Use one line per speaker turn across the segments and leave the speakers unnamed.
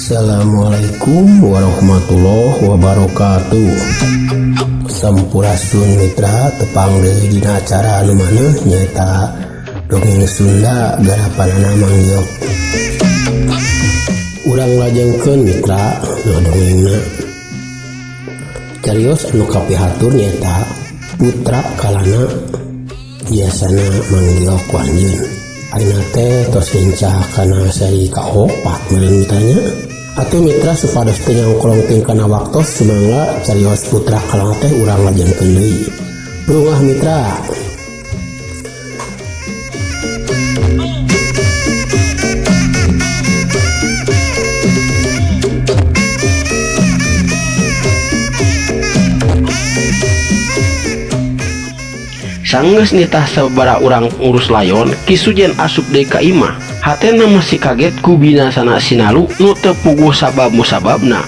Assalamualaikum warahmatullahi wabarakatuh. Sampurasun mitra, tepang deui dina acara anu maneuh nyaeta Dongeng Sunda garapanana Mang Yok. Urang lajengkeun mitra ngadongengna. Carios anu kapihatur nyaeta Putra Kalana biasana Mang Giok ku anjeun. Ayeuna teh tos lincah kana seri kaopat meureun mitranya. Atuh mitra supados teu nyangkolong teuing kana waktos sumangga carios Putra Kalana teh urang lajengkeun deui. Rungah mitra.
Sanggeus nitah sababaraha urang ngurus layon, Ki Sujen asup deui ka imah. Hatena masih kaget ku binasana si Nalu nu teu puguh sabab musababna.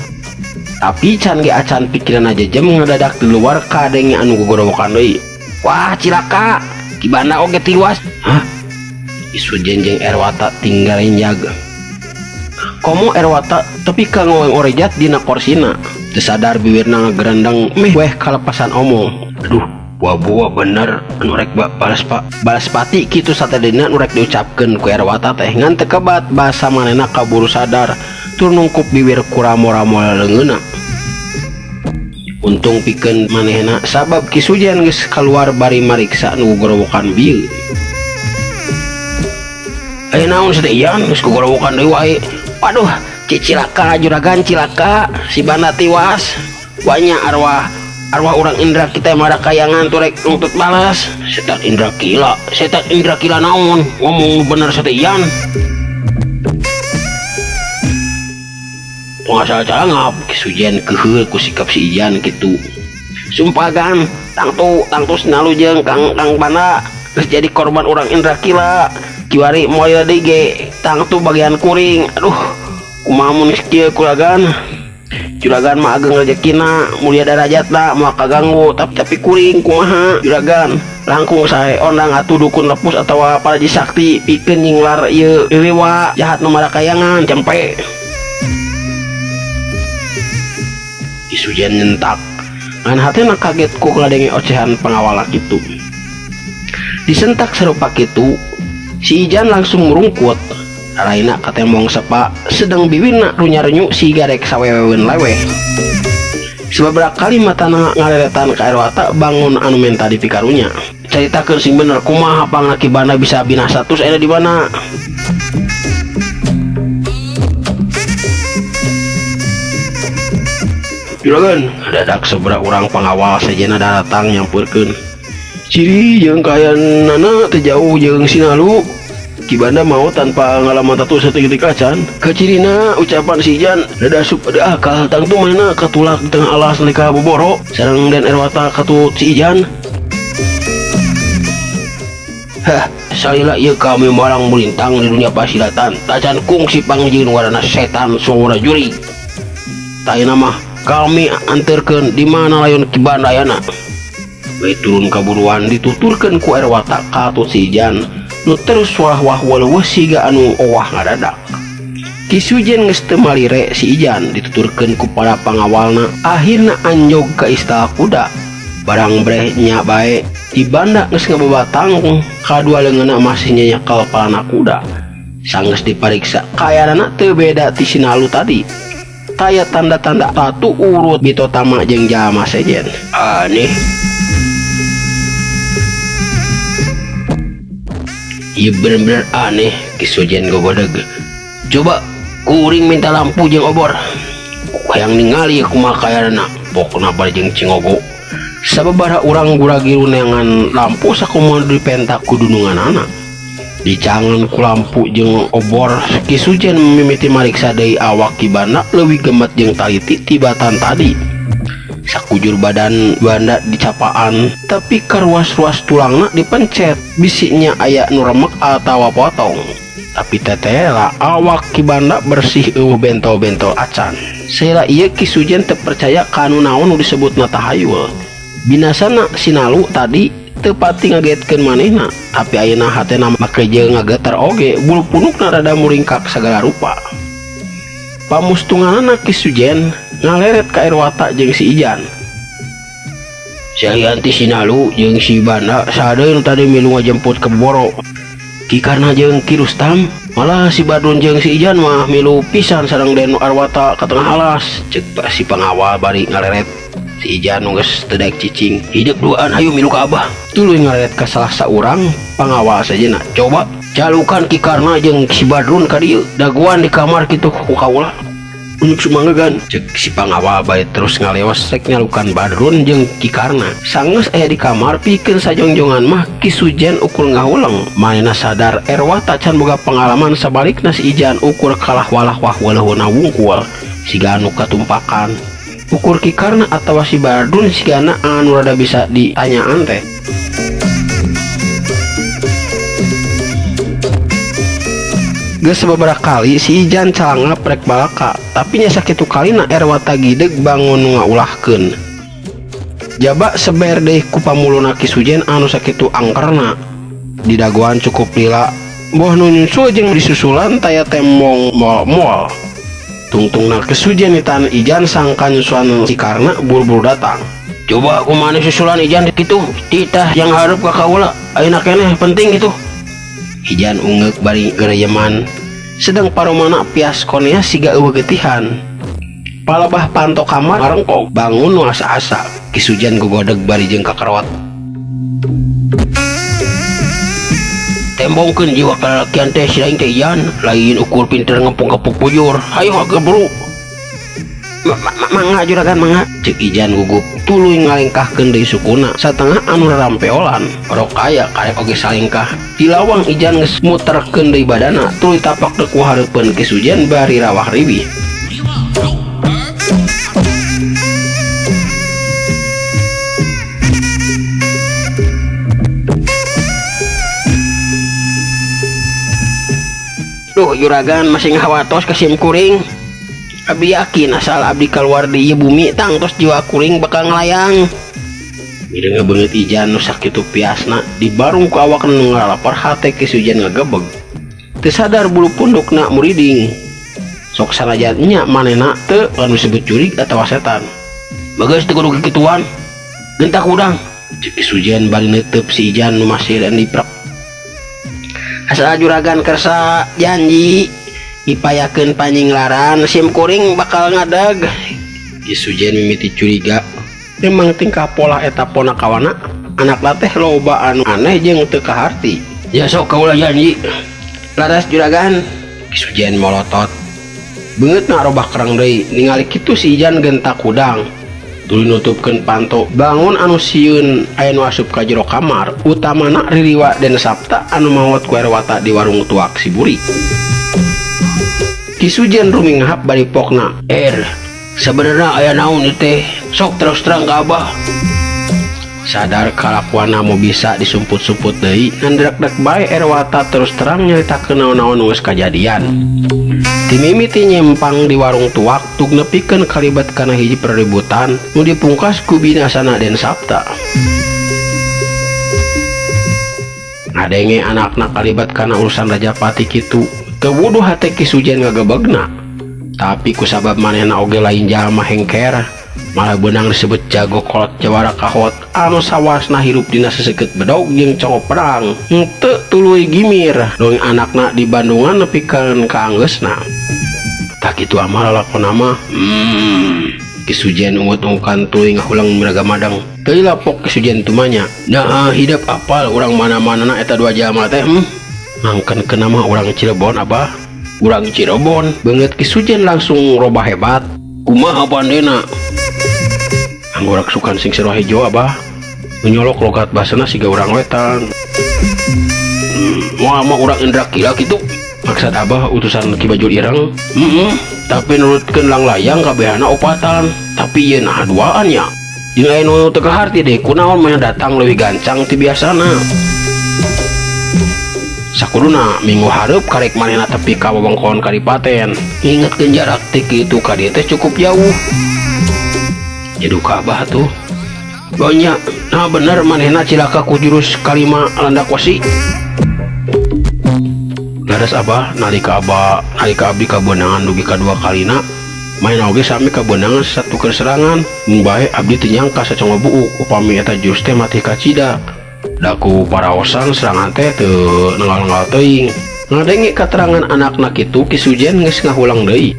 Tapi can ge acan pikiranna jejem ngadadak di luar kadenge anu gogorowokan deui. Wah cilaka, Ki Banda oge tiwas. Hah? Ki Sujen jeung Erwata tinggal renjag. Komo Erwata tepi ka ngoweng orejat dina korsina. Teu sadar biwirna ngagerendeng meh weh kalepasan omong. Aduh, buah-buah bener anu rek balas pa balas pati kitu satadina nu rek diucapkeun ku Erwata teh ngan teu kebat basa manehna kaburu sadar tur nungkup biwir ku ramo-ramo leleungeunna. Untung pikeun manehna sabab Ki Sujen geus kaluar bari mariksa nu gogorowokan bieu. Aya naon sia teh Ian geus gogorowokan deui wae. Waduh, cicilaka juragan cilaka si Banda tiwas. Banyak arwah arwah urang Indra kita mara kayangan turek nuntut balas. Setan Indra Kila, setan Indra Kila naon ngomong bener sia teh Ian. Tong asal cangap Ki Sujen keuheul ku sikap si Ian kitu. Sumpagan tangtu tangtu sinalu jeung Kang Kang Banda geus jadi korban urang Indra Kila. Kiwari moal deui ge tangtu bagian kuring. Aduh, kumaha mun geus kieu kuragan. Juragan mah ageng rejekina, mulia darajatna, moal kaganggu, tapi kuring kumaha juragan. Langkung sae ondang atuh dukun lepus atawa paraji sakti pikeun nyinglar ieu dewa jahat nu marakayangan cempe. Ki Sujen nyentak. Ngan hatena kaget ku ngadenge ocehan pangawalna kitu. Disentak sarupa kitu, si Ijan langsung murungkut. Raina katembong sepa, sedang biwirna runya-runyu siga rek saweweun leweh. Sababaraha kali matana ngaleletan ka Erwata bangun anu menta dipikarunya. Caritakeun sing bener kumaha pangna Ki Banda bisa binasa terus aya di mana? Juragan, dadak sabaraha urang pangawal sejenna daratang nyampeurkeun. Ciri jeung kayanana teu jauh jeung Sinalu. Ki Banda mau tanpa ngalaman tatu saeutik-eutik acan. Kacirina ucapan si Ijan rada asup ada akal tangtu manehna katulak di tengah alas nalika boboro sareng Den Erwata katut si Ijan. Hah, salila ieu kami malang melintang di dunia pasilatan tacan kungsi pangjieun warana setan sungura jurig. Tah ayeuna mah kami anterkeun di mana layon Ki Banda ayana. Bae turun kaburuan dituturkeun ku Erwata katut si Ijan nu terus wah-wah waleuweuh siga anu owah ngadadak. Ki Sujen geus teu malire si Ijan dituturkeun ku para pangawalna akhirna anjog ka istal kuda. Barang breh nya bae Ki Banda geus ngababatang kadua leungeunna masih nyenyekal palana kuda. Sanggeus dipariksa kayanana teu beda ti Sinalu tadi. Taya tanda-tanda tatu urut bitotama jeung jalma sejen. Aneh. Ieu bener-bener aneh Ki Sujen gogodeg. Coba kuring minta lampu jeung obor. Hayang ningali kumaha kayanana pokna bari jeung cingogo. Sababaraha urang guragiru neangan lampu sakumaha dipenta ku dununganana. Dicangan ku lampu jeung obor Ki Sujen mimiti mariksa deui awak Ki Banda leuwih gemet jeung taliti tibatan tadi. Sakujur badan Banda dicapaan tapi ka ruas-ruas tulangna dipencet bisinya aya nu remek atawa potong. Tapi tetela awak Ki Banda bersih eueuh bentol-bentol acan. Sela ieu Ki Sujen teu percaya ka nu naon nu disebutna tahayul. Binasana Sinalu tadi teu pati ngagetkeun manehna, tapi ayeuna hatena make jeung ngageter oge bulu punukna rada muringkak sagala rupa. Pamustunganana Ki Sujen ngaleret ka Erwata jeung si Ijan. Salianti si Nalu jeung si Banda saha deui nu tadi milu ngajemput ka Boboro. Ki Karna jeung Ki Rustam malah si Badrun jeung si Ijan mah milu pisan sareng Den Arwata ka tengah alas cek si pangawal bari ngaleret. Si Ijan nu geus teu daek cicing hideuk duaan hayu milu ka Abah. Tuluy ngaleret ka salah saurang pangawal sejenna. Coba calukan Ki Karna jeung si Badrun ka dieu dagoan di kamar kitu ku kaula. Unyuk sumangga gan cek si pangawal bari terus ngaleos rek nyalukan Badrun jeung Ki Karna. Sanggeus aya di kamar pikeun sajongjongan mah Ki Sujen ukur ngahuleng. Manehna sadar Erwata can boga pengalaman sabalikna si Ijan ukur kalah walah wah waleuhna wungkul siga anu katumpakan. Ukur Ki Karna atawa si Badrun sigana anu rada bisa ditanyaan teh. Geus sababaraha kali si Ijan calangap rek balaka, tapi nya sakitu kalina Erwata gideg bangun nu ngaulahkeun. Jaba seber deui ku pamuluna Ki Sujen anu sakitu angkerna. Di dagoan cukup lila, boh nu nyusul jeung disusulan taya tembong mol-mol. Tungtungna Ki Sujen ditahan Ijan sangka nyusulan si Karna buru-buru datang. Coba kumaha susulan Ijan kitu, titah yang hareup ka kaula, ayeuna keneh penting kitu. Ijan ungeuk bari gereyeman, sedang paromana piaskonnya siga eueuh getihan. Palebah panto kamar ngarengkog bangun nu asa-asa. Ki Sujen gogodeg bari jeung kakerot. Tembongkeun jiwa kalalakian teh si lain teh Ijan, lain ukur pinter ngepung-ngepung bujur. Hayu hagebru. Mangga juragan mangga. Cek Ijan gugup tuluy ngalengkahkeun deui sukuna satengah anu rarampeolan. Rokaya karek oge salengkah. Di lawang Ijan geus muterkeun deui badana tuluy tapak deuk ku hareupeun Ki Sujen bari rawah riwih. Duh juragan masih ngawatos ka sim kuring. Abdi yakin asal abdi keluar di ieu bumi tangtos jiwa kuring bakal ngalayang. Mireunga beungeut Ijan nu sakitu piasna dibarung ku awak nu ngaralapar hate Ki Sujen ngagebeg. Teu sadar bulu pundukna muriding. Sok sanajan nya manehna teu anu disebut jurig atawa setan. Bageus teu kudu kikituan. Gentak hudang. Cek Ki Sujen bari neuteub si Ijan nu masih diprek. Asal juragan kersa janji dipayakeun panyinglaran sim kuring bakal ngadag. Ki Sujen mimiti curiga. Memang tingkah pola eta pona kawana anak lateh loba anu aneh jeung teu kaharti. Ya sok kaula janji. Laras juragan. Ki Sujen molotot. Beungeutna robah kereng deui ningali kitu si Ijan gentak hudang. Tuluy nutupkeun panto bangun anu sieun aya nu asup ka jero kamar utamana Ririwa Den Sapta anu maot ku Erwata di warung tuak si Buri. Ki Sujen ruminghap bari pokna. Sebenarnya aya naon ieu teh? Sok terus terang ka Abah. Sadar kalakuanna mau bisa disumput-sumput deui, ngan dek-dek bae Erwata terus terang nyaritakeun naon-naon geus kajadian. Timimiti nyempang di warung tuak tug nepikeun kalibat kana hiji perributan nu dipungkas ku binasana Den Sapta. Ngadenge anakna kalibat kana urusan Rajapati kitu, teu wuduh hate Ki Sujen ngagebegna. Tapi kusabab manehna oge lain jalma hengker, malah beunang disebut jago kolot jawara kahot anu sawasna hirup dina seseukeut bedog jeung congok perang. Henteu tuluy gimir dongeng anakna di Bandungan nepikeun ka anggeusna. Tah kitu amal lalakona mah. Ki Sujen ungut-ungukan tuluy ngahulang miraga madang. Teu lapok Ki Sujen tumanya. Nah, hidep apal urang mana-manana eta dua jalma teh. Mangkeun keuna mah urang Cirebon abah. Urang Cirebon beungeut Ki Sujen langsung robah hebat. Kumaha pandena? Anggorak sukan sing sero hejo abah. Nyolok logat basana siga urang wetan. Moal mah urang Indrakila kitu. Maksad abah utusan Ki Bajul Ireng. Tapi nurutkeun langlayang kabehana opatan. Tapi ieu nah duaan nya. Jeung aya nu teu kaharti deui kunaon mah datang leuwih gancang ti biasana. Sakuduna minggu hareup karek manehna tepi ka wewengkon kadipaten. Ngingetkeun jarak ti kitu ka dieu teh cukup jauh. Jadi abah tuh. Banyak, nah bener manehna cilaka ku jurus kalima landak wasi. Leres Abah nalika Abah nalika abdi kabeunangan dugi ka dua kalina main oge sami kabeunangan satu serangan mung bae abdi teu nyangka sacongo buuk upami eta jurus teh mati kacida daku paraosan serangan teh teu nenggal-nenggal teuing. Ngadenge katerangan anakna kitu Ki Sujen geus ngahulang deui.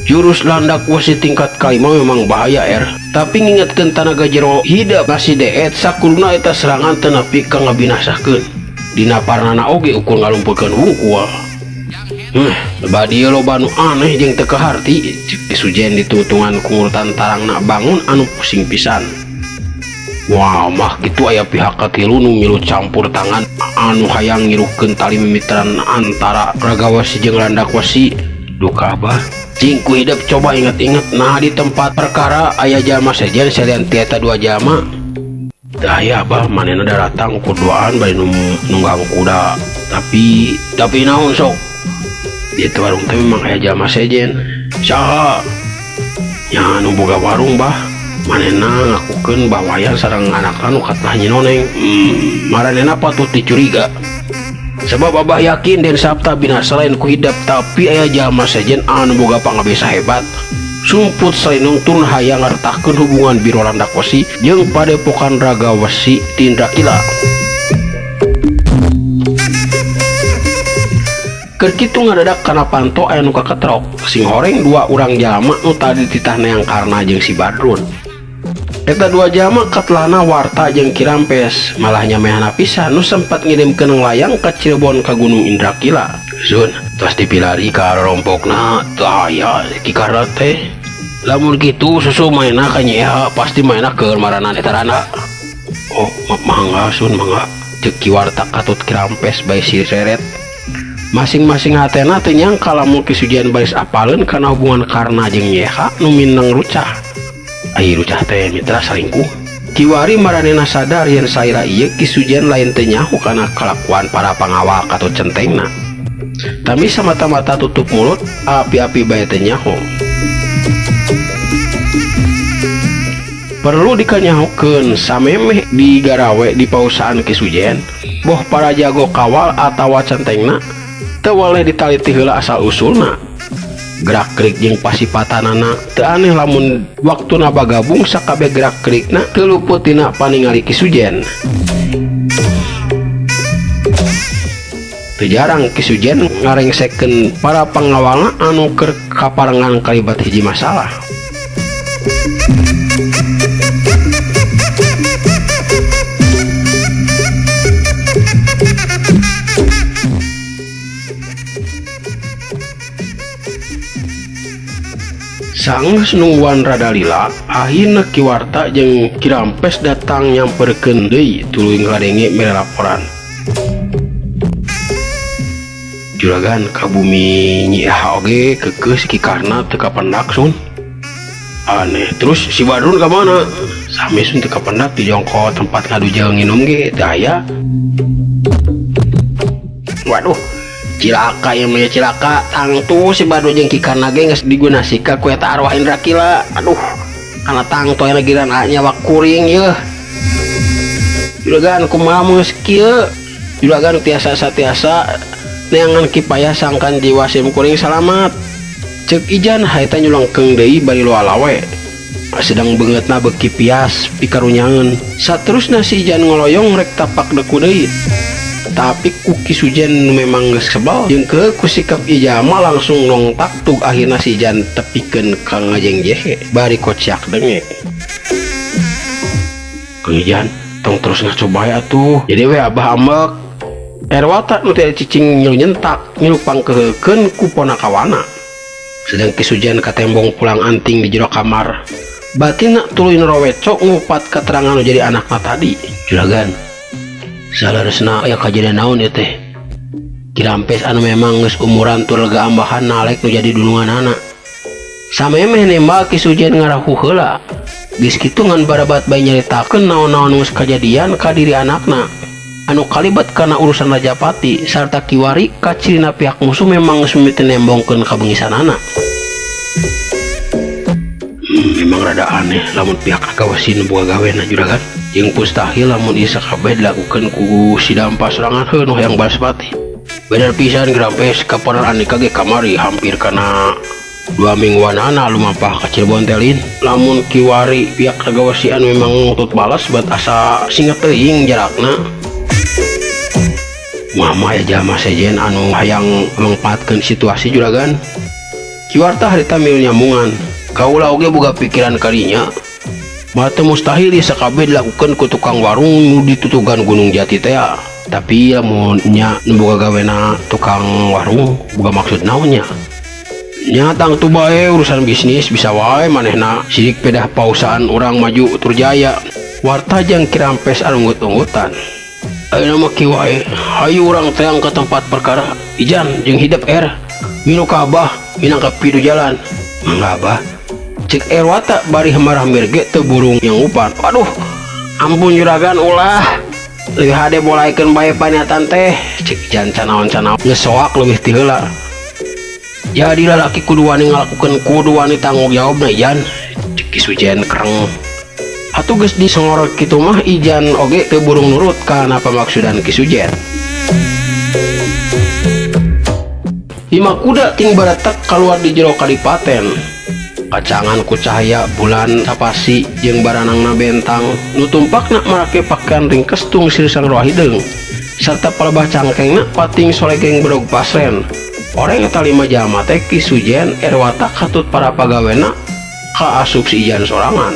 Jurus landak wesi tingkat kalima memang bahaya er, tapi ngingetkeun tanaga jero hidep masih deet sakuruna eta serangan teu nepi ka ngabinasakeun. Dina parnana oge ukur ngalumpurkeun wungkul. Badi loba nu aneh jeung teu kaharti cek Ki Sujen ditutungan ku ngurutan tarangna bangun anu pusing pisan. Wah mah kitu aya pihak katilu nu milu campur tangan anu hayang ngiruhkeun tali mimitran antara Ragawesi jeung Landakwesi. Duka Abah cing ku hidep coba inget-inget nah di tempat perkara aya jalma sejen salian ti eta dua jalma. Teu aya Abah manehna daratang ku duaan bari nunggang kuda. Tapi tapi naon sok di eta warung teh memang aya jalma sejen. Saha? Nya nu boga warung bah. Manehna ngakukeun Bah Wayan sareng anakna nu katah nyinoneng. Maranehna patut dicuriga. Sebab Abah yakin Den Sapta binasa lain ku hidep tapi aya jalma sejen anu boga pangabisa hebat. Sumput salinung turun hayang ngartahkeun hubungan Biro Landakwesi jeung Padepokan Ragawesi Tindrakila. Keur kitu ngadadak kana panto aya nu kaketrok sing horeng dua urang jalma nu tadi titah neang Karna jeung si Badrun. Eta dua jalma katelahna Warta jeung Kirampes malah nyamehana pisan nu sempat ngirimkeun layang ka Cirebon ka Gunung Indrakila. Sun tos dipilari ka rorompokna teu aya Ki Karna teh. Lamun kitu susu maena ka Nyi Eha pasti maena keur maranan eta rana. Oh mangga Sun mangga ceuk Ki Warta katut Kirampes bae sireret. Masing-masing hatena teu nyangka lamun Ki Sujen baris apaleun kana hubungan Karna jeung Nyi Eha nu mineng rucah. Ai rucah teh mitra salingkuh. Kiwari maranehna sadar yen saira ieu Ki Sujen lain teu nyaho kana kalakuan para pangawal katut centengna. Tami samata-mata tutup mulut api-api bae teu nyaho. Perlu dikanyahokeun samemeh digarawe di pausaan Ki Sujen, boh para jago kawal atawa centengna teu waleh ditaliti heula asal usulna. Gerak-gerik jeung pasipatanana teu aneh lamun waktuna bagabung sakabeh gerak-gerikna teu luput tina paningali Ki Sujen. Teu jarang Ki Sujen ngarengsekeun para pangawalna anu keur kaparengan kalibat hiji masalah. Sanggeus nungguan rada lila, akhirna Ki Warta jeung Kirampes datang nyamperkeun deui tuluy ngadenge mere laporan. Juragan ka bumi Nyi Eha oge keukeuh si Ki Karna teu kapendak Sun. Aneh, terus si Badrun ka mana? Sami Sun teu kapendak di jongko tempat ngadu jeung nginum ge teu aya. Waduh, cilaka ieu mah cilaka, tangtu si Badrun jeung Ki Karna ge geus digunasika ku eta arwah Indrakila. Aduh, kana tangtu aya giran nyawa kuring yeuh. Juragan kumaha mun geus kieu? Juragan tiasa satiasa neangan kipayah sangkan jiwa sim kuring salamat. Ceuk Ijan harita nyulengkeung deui bari loalawe. Sedang beungeutna beuki pias pikarunyangeun. Saterusna si Ijan ngoloyong rek tapak deku deui. Tapi ku Ki Sujen nu memang geus sebel jeung keuheuh ku sikap Ijama langsung nongtak tug akhirna si Ijan tepikeun ka ngajengjehe bari kociak dengek. Kang Ijan tong terus ngaco bae atuh. Jadi we Abah ambek. Erwata nu teh cicing ngilu nyentak ngilu pangkeuheukeun ku ponakawana. Sedang Ki Sujen katembong pulang anting di jero kamar. Batinna tuluy noroweco ngupat keterangan nu jadi anakna tadi. Juragan, saleresna aya kajadian naon ieu teh? Kirampes anu memang geus umuran tur lega ambahan nalek nu jadi dununganana. Samemeh nembak Ki Sujen ngarahu heula. Geus kitu ngan barabat bae nyaritakeun naon-naon geus kajadian ka diri anakna. Anu kalibat kana urusan Rajapati sarta kiwari kacirina pihak musuh memang geus mimiti nembongkeun kabengisanana. Memang rada aneh lamun pihak Ragawasi nu boga gawena juragan. Jeung mustahil lamun ieu sakabeh dilakukeun ku si Dampa sorangan heuh nu hayang Balaspati. Bener pisan Gerampes kapanan Andika ge kamari hampir kana 2 mingguanana lumampah ka Cirebon teh lin. Lamun kiwari pihak Ragawasi anu memang nuntut balas bat asa singet teuing jarakna. Mama ya jalma sejen anu hayang mangpaatkeun situasi juragan. Kiwarta harita milu nyambungan. Kaula oge boga pikiran kadinya. Mah teu mustahil ieu sakabeh dilakukeun ku tukang warung nu ditutugan Gunung Jati teh. Tapi lamun nya nu boga gawena tukang warung boga maksud naon nya? Nya tangtu bae urusan bisnis bisa wae manehna sidik pedah pausahaan urang maju tur jaya. Warta jeung Kirampes anu unggut-unggutan. Ayeuna mah kieu wae, hayu urang teang ka tempat perkara. Ijan jeung hidep er milu ka abah minangka pidu jalan. Mangga abah. Cek Erwata bari marah mirge teu burung yang upan. Aduh, ampun juragan ulah. Leuwih hade bolaikeun bae paniatan teh. Cek Ijan canaon-canaon geus soak leuwih ti heula. Jadi lalaki kudu wani ngalakukeun kudu wani tanggung jawabna Ijan. Cek Ki Sujen kereng. Atuh geus disongor kitu mah Ijan oge teu burung nurut kana pamaksudan Ki Sujen. 5 kuda ting baretek kaluar di jero kadipaten. Kacangan ku cahaya bulan sapasi jeung baranangna bentang nu tumpakna marake pakaian ringkes tung sirsang roa hideung sarta palebah cangkengna pating solegeng bedog pasren. Oreng eta 5 jalma teh Ki Sujen Erwata katut para pagawena kaasup si Ijan sorangan.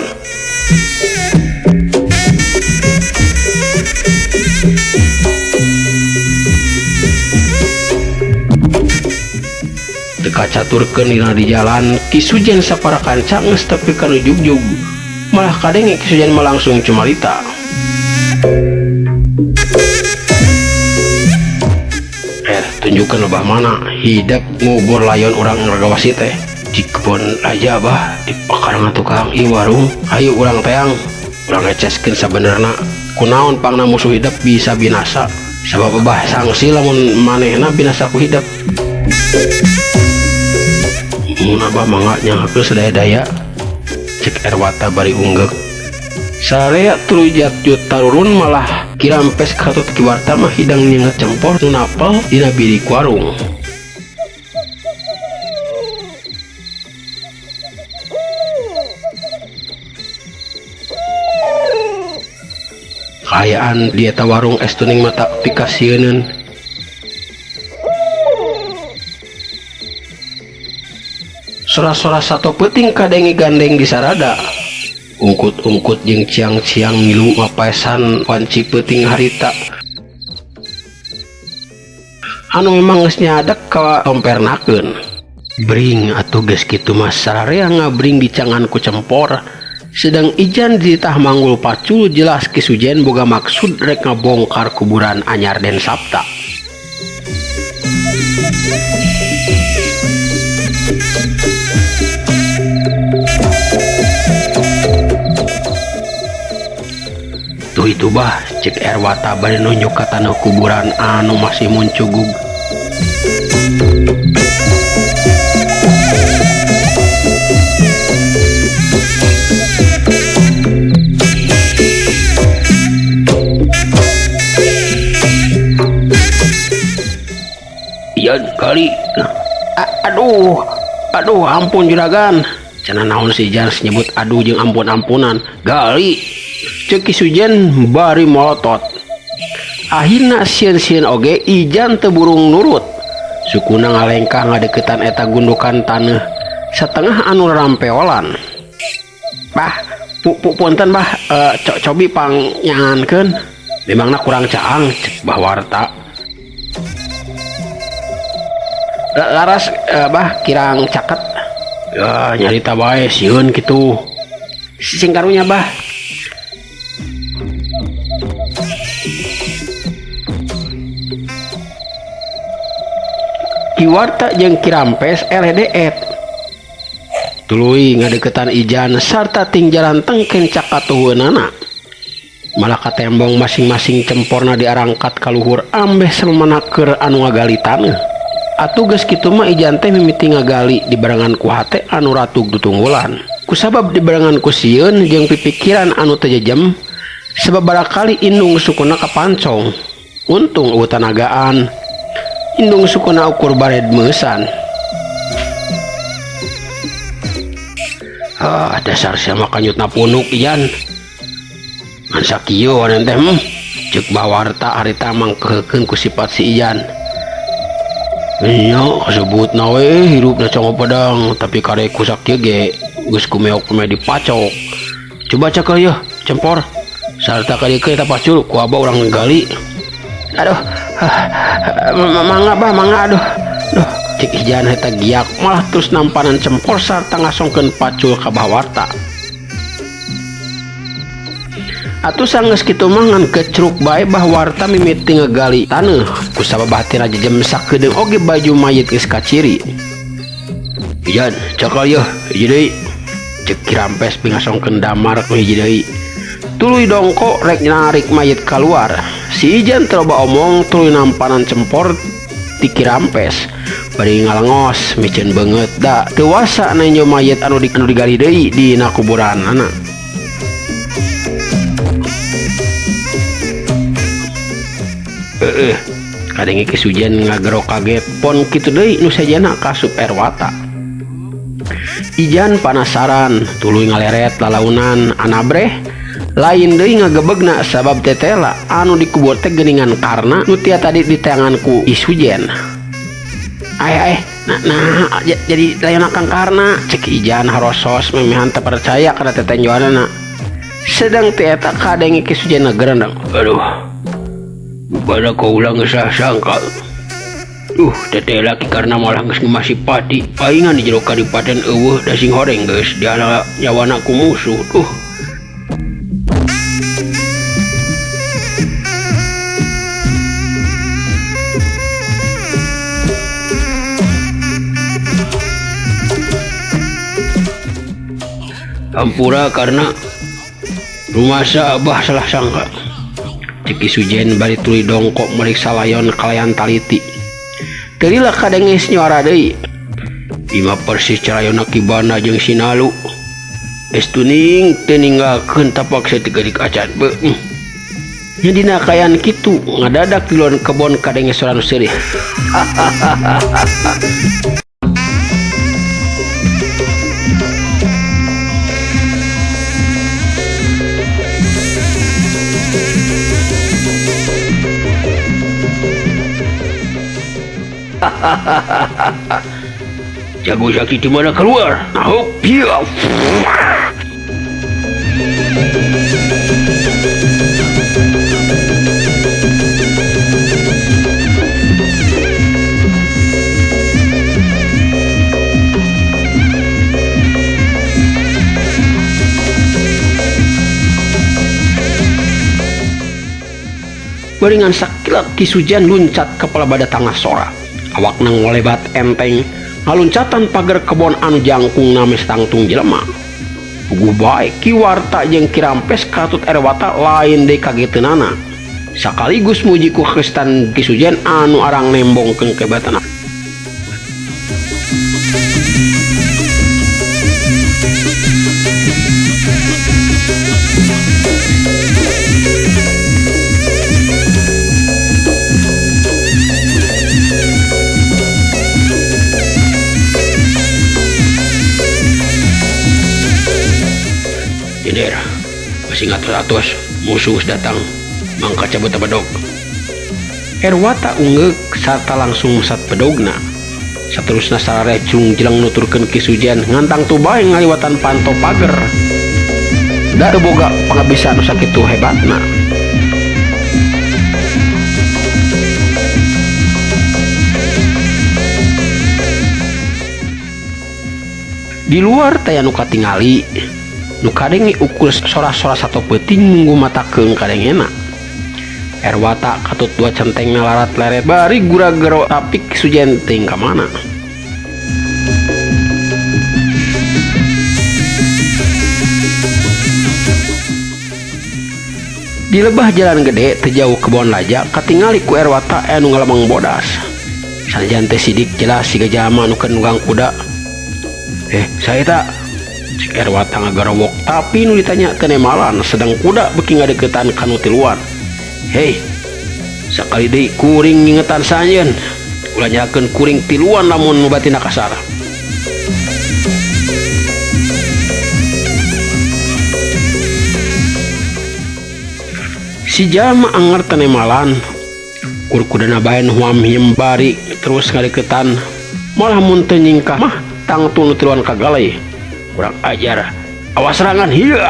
Teu kacaturkeun dina di jalan Ki Sujen sapara kanca geus tepi ka nu jugjug. Malah kadenge Ki Sujen mah langsung cumarita. Tunjukkeun lebah mana hidep ngubur layon urang Ragawasi teh. Di kebon aja abah di pakarangan tukang ieu warung. Hayu urang teang urang ngeceskeun sabenerna. Kunaon pangna musuh hidep bisa binasa. Sabab abah sangsi lamun manehna binasa ku hidep. Mun abah mangga nyangkeun sadaya-daya. Cek Erwata bari unggeuk. Sarea tuluy jatjut tarurun malah Kirampes katut kiwarta mah hidang nyengat cempor nu napel dina bilik warung. Kaayaan di eta warung es tuning mata pikasieuneun. Sora-sora sato peuting kadenge gandeng di sarada. Ungkut-ungkut jeung ciang-ciang ngilu mapaesan wanci peuting harita. Anu memang geus nyadek ka tompernakeun. Bring atuh geus kitu mah sararea ngabring dicangan ku cempor. Sedang Ijan dititah manggul pacul jelas Ki Sujen boga maksud rek ngabongkar kuburan anyar Den Sapta. Tuh itu bah cek Erwata bari nunjuk ka tanah kuburan anu masih muncugug. Ian kali. Aduh, aduh ampun juragan. Cenah naon si Jan nyebut aduh jeung ampun-ampunan. Gali. Cek Ki Sujen bari molotot. Akhirna sieun-sieun oge Ijan teu burung nurut. Sukuna ngalengkah ngadeukeutan eta gundukan taneuh satengah anu rampeolan. Bah, punten bah, cobi pangnyangankeun. Memangna kurang caang cek Bah Warta. Laras bah kirang caket. Ya nyarita bae sieun kitu. Sing karunya bah. Ki Warta jeung Kirampes LDF. Tuluy ngadeukeutan Ijan sarta ting jalan tengken cakatuhunana. Malah katembong masing-masing cemporna diarangkat ka luhur ambeh samanaker anu ngagali taneuh. Atuh geus kitu mah Ijan teh mimiti ngagali di barengan ku hate anu ratug tutunggulan. Kusabab dibarengan ku sieun jeung pipikiran anu teu jejem, sababaraha kali indung sukuna kapancong. Untung eueuh tanagaan. Indung sukuna ukur bared meusan. Ah, dasar sia mah kanyutna punuk Ijan. Ngan sakieu wanen teh ceuk Bawarta harita mangkeuhkeun ku sifat si Ijan. Nya kasebutna we hirupna congo pedang, tapi kare ku sakieu ge geus kumeok kume dipacok. Coba cekel yeuh, cempor. Sarta ka dieu eta pacul ku abah urang gali. Aduh, mangga bah, mangga aduh. Duh, cek Ijan eta giak malah terus nampanan cempor sarta ngasongkeun pacul ka Bawarta. Atuh sanggeus kitu mah ngan kecruk bae Bawarta mimiti ngegali taneuh kusabab hatina jejem sakedeung oge baju mayit geus kaciri. Ijan, cakal yeuh, hiji deui. Cek Ki Rampes pingasongkeun damar ku hiji deui. Tuluy dongko rek narik mayit kaluar. Si Ijan teu loba omong tuluy nampanan cempor ti Ki Rampes. Bari ngalengos miceun beungeut da teu wasa nenjo mayit anu digali deui dina kuburanana. Heeh, kadenge Ki Sujen ngagero kaget pon kitu deui nu sejenna kasup Erwata. Ijan panasaran tuluy ngaleret lalaunan anabreh lain deui ngagebegna sabab tetela anu dikubur teh geuningan karna nu tia tadi diteangan ku Ki Sujen. Ai ai, nah, jadi layon Kang Karna cek Ijan harosos memehan teu percaya kana tetenjoanana. Sedang ti eta kadenge Ki Sujen ngagerendeng. Aduh, pada kau ulang geus sangka. Teteh laki karena malah geus ngemasi pati. Paingan di jero kadipaten eueuh da sing horeng geus diala nyawana ku musuh. Duh. Ampura karena rumasa abah salah sangka. Cek Ki Sujen bari tuluy dongkok meriksa layon kalayan taliti. Teu lila kadenge nyuara deui. Ima persis carayona Kibana jeung Sinalu. Geus tuning teu ninggalkeun tapak saeutik acan beuh. Nya dina kaayaan kitu ngadadak di luar kebon kadenge sora nu seurih. Jago sakit di mana keluar? Nah, iya. Beringan sakilap Ki Sujen luncat kepala bada tangah sora. Awakna ngolebat enteng ngaluncatan pagar kebon anu jangkung names tangtung jelema. Puguh bae Ki Warta jeung Ki Rampes katut Erwata lain deui kageteunana. Sakaligus muji ku kestan Ki Sujen anu arang nembongkeun kehebatana. Jender, masih ngatos-atos musuh datang mangka cabut bedog. Erwata ungeuk sarta langsung sat bedogna. Saterusna sararecung jeleng nuturkeun Ki Sujen ngantang tubae ngaliwatan panto pager. Da teu boga pangabisa nu sakitu hebatna. Di luar teh anu katingali nu kadenge ukur sora-sora sato peuting munggu matakeung kadengena. Erwata katut dua centeng ngalarat leret bari gura-gero tapi Ki Sujen teuing ka mana. Di lebah jalan gede teu jauh kebon laja katingali ku Erwata anu ngalemang bodas. Sanajan teh sidik jelas siga jalma anu keur nunggang kuda. Saeta Cek Erwata ngagarowok tapi nu ditanya teu nemalan sedang kuda beuki ngadeukeutan ka nu tiluan. Hei, sakali deui kuring ngingetan sa anjeun. Ulah nyalakeun kuring tiluan lamun nu batina kasar. Si jalma anger teu nemalan. Kur-kudana bae nu huam hiem bari terus ngadeukeutan. Malah mun teu nyingkah mah tangtu nu tiluan kagalai. Kurang ajar. Awas serangan. Hiya.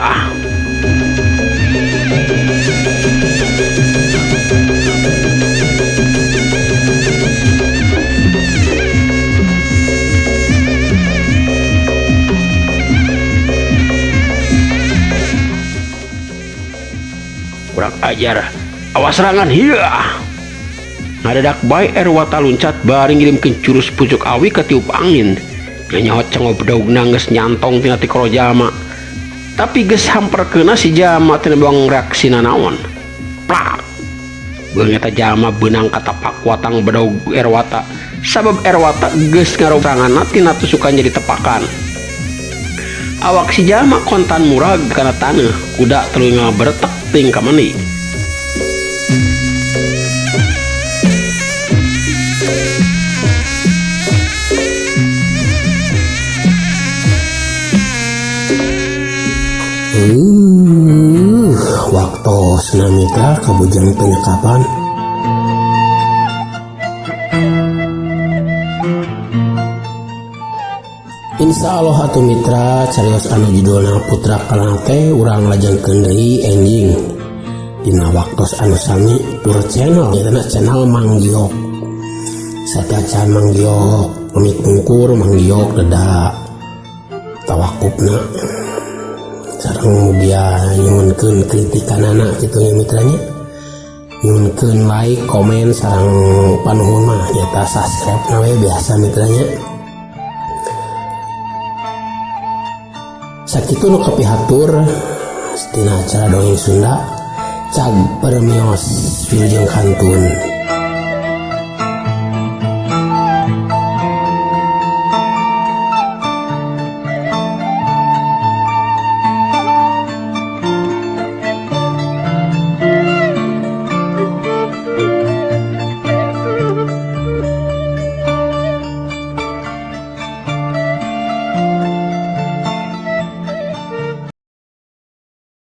Kurang ajar. Awas serangan. Hiya. Ngadadak bae Erwata luncat bari ngirimkeun jurus pucuk awi katiup angin. Nyaho cengo bedogna geus nyantong tina tikoro jalma. Tapi geus hamperkeuna si jalma teu buang reaksina naon. Plak. Beung eta jalma beunang katapak watang bedog Erwata. Sabab Erwata geus ngaroranganna tina tusukan jadi tepakan. Awak si jalma kontan murag kana taneuh, kuda tuluy ngaberetek teuing ka meuni.
Waktosna mitra kabujang penyekapan. Insya Allah atuh mitra carios anu judulna Putra Kelana teh urang lajengkeun deui enjing dina waktos anu sami tur channel nyaeta channel Mang Giok. Satacan Mang Giok pamit pungkur Mang Giok reda tawakupna sareng mugia nyuhunkeun kritikanana kitu nya mitranya. Nyuhunkeun like, komen sareng panuhun mah nyata subscribe na we biasa mitranya. Sakitu nu kapihatur tina acara dongeng Sunda cag permios wilujeng kantun.